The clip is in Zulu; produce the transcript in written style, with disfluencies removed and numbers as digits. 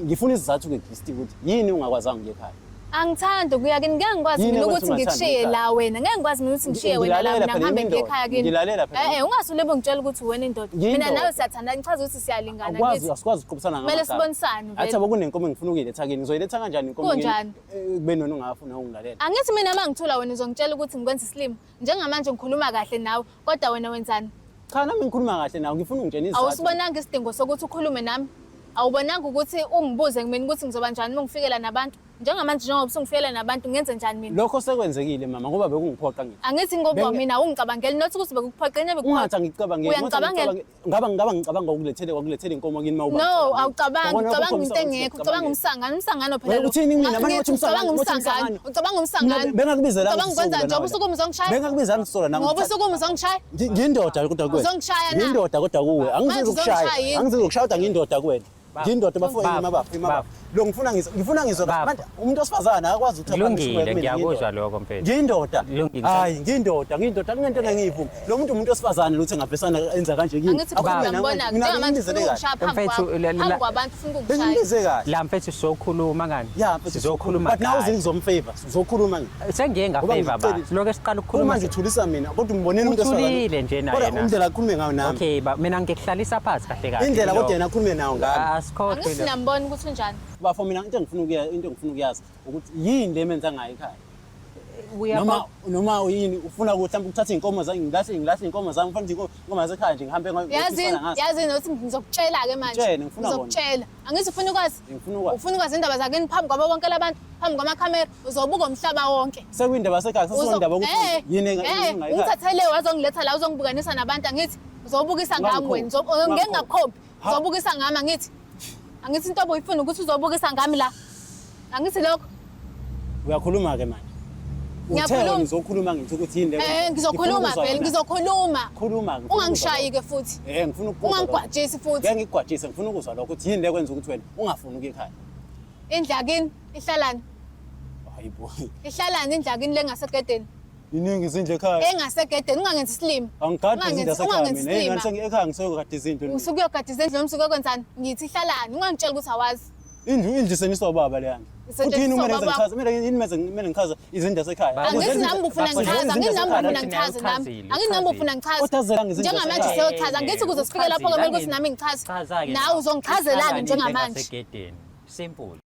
Ngifuna isizathu-ke Christy ukuthi yini ungakwazanga ukuya ekhaya. Angithandi ukuya kini, ngeke ngikwazi Yini mina ekwenza ukuthi ungathandi ngikushiye ekhaya? la wena. Ngeke ngikwazi mina ukuthi ngishiye wena la Ngilalela mina phela ngihambe ngiye indoda. ekhaya kini. Ngilalela phela. Eh eh ungasule ngitshela ukuthi wena indoda. Mina Ngiyindoda. nawe siyathandana, ngichaza ukuthi siyalingana Akwazi ngithi. asikwazi ukuqophisana Kumele ngamagama. sibonisane Athi vele. yabo kunenkomo engifuna ukuyiletha kini. Ngizoyiletha kanjani inkomo kini? Kunjani? Kube nona ungafuna ukungilalela. Angithi mina uma ngithula wena uzongitshela ukuthi ngikwenza isilima. Njengamanje ngikhuluma kahle nawe, kodwa wena wenzani? Cha nami ngikhuluma kahle nawe ngifuna ungitshene isizathu. Awusibonanga isidingo sokuthi ukhulume nami? Awubonanga ukuthi ungibuze mina ukuthi ngizoba njani uma ngifikela nabantu? Njengamanje njengoba usungifikela nabantu ngenze njani mina? Lokho sekwenzekile mama ngoba bekungiphoqa ngithi. Angithi ngoba mina ungicabangeli not ukuthi bekukuphoqa into ebekuphoqa. Ungathi angicabangeli. Uyangicabangela? Ngaba ngicabanga ukulethele kwakulethela inkomo kini mawuba. No, awucabangi, ucabanga into engekho, ucabanga umsangano, umsangano phela lo. Uthini mina manje uthi umsangano, umsangano, ucabanga umsangano. Bengakubizela Ucabanga ukwenza njengoba usukume uzongishaya. Bengakubizela ngisola nami. Ngoba usukume uzongishaya. Ngiyindoda kodwa kuwe. Uzongishaya na? Ngiyindoda kodwa kuwe. Manje Angizikushaya. uzongishaya yini? Angizikushaya kodwa ngiyindoda kuwena. Ngiyindoda bafo Baba, ima baba ima baba. baba. Lo ngifuna ngizwe ngifuna ngizwe Baba. manje umuntu osifazane akakwazi ukuthi aphakamise Kulungile, umoya kumina, ngiyakuzwa ngiyindoda. lokho mfethu. Ngiyindoda. Kulungile. Hayi ngiyindoda ngiyindoda kunento engeke ngiyivumi. Lo muntu umuntu osifazane lutho engavesana enza kanje kimi. Angithi phela Akhulume uyambona nami, mina njengamanje ngimbize ufuna kahle. ukungishaya phambi Mfethu, kwakho. Phambi kwabantu ufuna ukungishaya. Bengimbize kahle. La mfethu sizokhuluma ngani? Ya mfethu Sizokhuluma. But nawe kahle. uzingizomfavor. Sizokhuluma ngi. Sengiye Ngoba ngafavor ba. ngikucelile. Lokho esiqala ukukhuluma. Uma nje uthulisa mina kodwa umbonile umuntu osifazane. Uthulile nje naye Kodwa na. indlela akhulume ngayo nami. Okay ba mina ngikuhlalisa phansi kahle kahle. Indlela kodwa yena akhulume nayo ngami. Asikhohlwe. Angithi niyambona ukuthi unjani. Bafo mina into engifuna ukuyazi ukuthi yini le menza ngayo ekhaya. Noma noma yini ufuna ukuthi mhlawumbe ukuthatha iy'nkomo zami ngilahle iy'nkomo zami ufuna ukuthi iy'nkomo zasekhaya nje ngihambe Yazini, ngiyofisana ngazo. yazini ukuthi ngizokutshela ke manje. Ngitshele, ngifuna kona. Ngizokutshela. Angithi ufuna ukwazi? Ngifuna ukwazi. Ufuna ukwazi indaba zakini phambi kwabo bonke labantu, phambi kwamakhamera, uzobuka umhlaba wonke. Sekuyindaba yasekhaya kusasondaba ukuthi yini engayikhaya. Ungithathele wazongiletha la uzongibukanisa nabantu angithi uzobukisa ngami wena ngeke ngakukhombi uzobukisa ngami angithi angithi into obuyifuna ukuthi uzobukisa ngami la angithi lokho uyakhuluma ke manje Ngiyakhuluma. Ngizokhuluma ngithi ukuthi yini le Eh ngizokhuluma vele ngizokhuluma. Khuluma ke. Ungangishayi ke futhi. Eh ngifuna ukukuzwa. Ungangigwajisi futhi. Ngeke ngikugwajise ngifuna ukuzwa lokho ukuthi yini le kwenza ukuthi wena ungafuni ukuya ekhaya. Indlakini ihlalani? Hayibo. Ihlalani indlakini lengasegedeni? Iningi izindlu ekhaya. Engasegedeni ungangenzi isilima. Angigadi izindlu zasekhaya mina. Hey ngani ekhaya ngiseyogada izindlu. Usuke uyogada izindlu noma usuke uyokwenzani? Ngithi ihlalani ungangitsheli ukuthi awazi. Indlu indlu iseniswa ubaba leyana. Futhi yini kumele ngize ngichaze? Kumele yini meze kumele ngichaze izindlu zasekhaya? Angithi nami ufuna ngichaze, angithi nami ufuna ngichaze nami. Angithi nami ufuna ngichaze. Njengamanje seyochaza, angithi ukuze sifike lapho kumele ukuthi nami ngichaze. Nawe uzongichazela-ke njengamanje. Simple.